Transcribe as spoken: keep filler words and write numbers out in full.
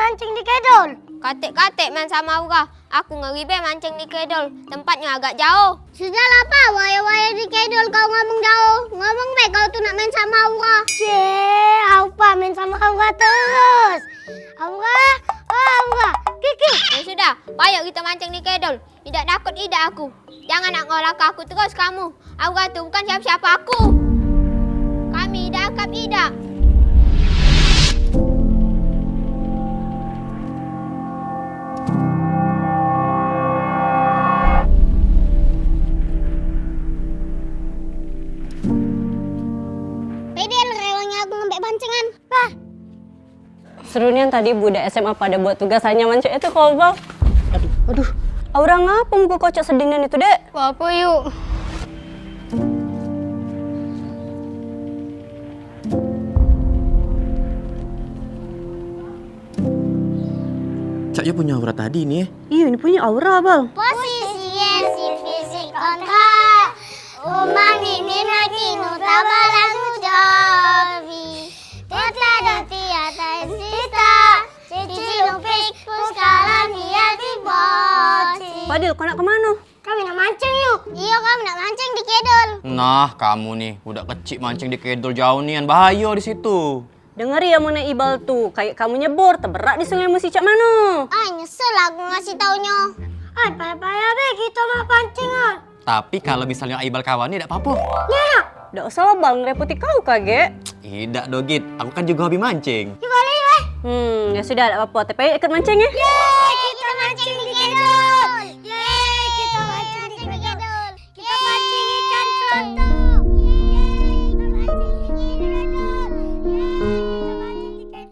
mancing di Kedol. Katek-katek main samo Aura. Aku ngeri be mancing di Kedol. Tempatnyo agak jauh. Sudahlah, Pa. Wayah-wayah di Kedol kau ngomong jauh. Ngomong be kau tu nak main samo Aura. Cie, au, Pa, main samo Aura terus. Aura, oh, Aura. Kiki. Ya sudah, payo kito mancing di Kedol. Idak takut idak aku. Jangan nak ngolah aku terus kamu. Aura tu bukan siapa-siapa aku. Kami idak akap idak. Pedel, rewangnyo aku ngambek pancingan. Bah. Seru nian tadi budak S M A pada buat tugas hanya mancing itu kobal. Aduh, aduh. Aura, ngapo muko kocok sedih nian itu, Dek? Apa, yuk? Cak, yo punyo Aura tadi ni, eh. Iyo, ini punyo Aura, Bal. Posisi si fisik kontra. Umang ini nak kinu tabalan ujobi. Kota dati atas sita. Cici lupik puskalan dia di boti. Fadil, kau nak kemano? Kami nak mancing, yuk. Iyo, kami nak mancing di Kedol. Nah, kamu ni, budak kecik mancing di Kedol jauh nian, bahayo di situ. Dengeri amonne Ibal tu, kayak kamu nyebur, teberak di sungai musi cak mano? Ai, nyesel aku ngasih taunyo. Ai, payah-payah be kito mak pancing, ah. Tapi kalo misalnyo Ibal kawan ni dak papo. Nyerak. Dak usah lah, Bal, ngerepoti kau kagek. Idak do, Git, aku kan jugo hobi mancing. Jugo lagi, weh. Hmm, ya sudah, dak papo. Tapi ikut mancing, ya.